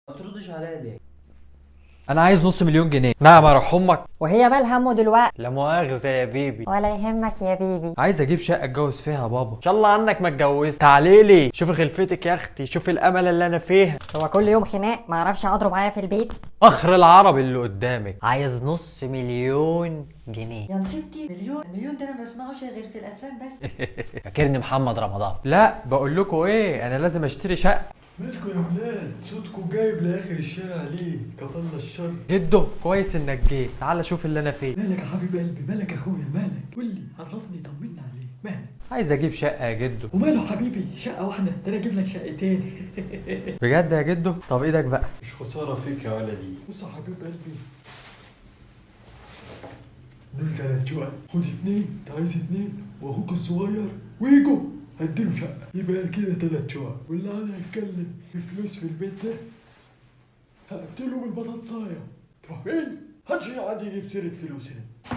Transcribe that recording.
ما تردش عليا ليه؟ انا عايز نص مليون جنيه. نعم يا روح امك. وهي مالها امه دلوقتي؟ لا مؤاخذة يا بيبي. ولا يهمك يا بيبي. عايز اجيب شقه اتجوز فيها يا بابا. ان شاء الله عنك ما اتجوزت. تعالي لي شوفي خلفتك يا اختي، شوفي الامل اللي انا فيها. هو كل يوم خناق، ما اعرفش اقعد معايا في البيت. فخر العرب اللي قدامك. عايز نص مليون جنيه. يا نصيبتي مليون، مليون ده انا ما بسمعوش غير في الافلام بس. فاكرني محمد رمضان؟ لا بقول لكم ايه، انا لازم اشتري شقه. مالكوا يا ولاد؟ صوتكوا جايب لاخر الشارع ليه؟ كفلنا الشر. جدو كويس انك جيت، تعالى شوف اللي انا فيه. مالك يا حبيب قلبي؟ مالك يا اخويا؟ مالك؟ قول لي، عرفني، طمني عليك، مالك؟ عايز اجيب شقه يا جدو. وماله حبيبي، شقة واحدة؟ ده انا اجيب لك شقتين. بجد يا جدو؟ طب ايدك بقى. مش خسارة فيك يا ولدي. بص يا حبيب قلبي، دول تلات شقق، خد اتنين، انت عايز اتنين، واخوك الصغير ويجو هديله شقة، يبقى كده تلات شقق. واللي انا هتكلم في فلوس في البيت ده هقتله بالبطاطساية، فاهمين؟ محدش يقعد يجيب سيرة فلوس هنا.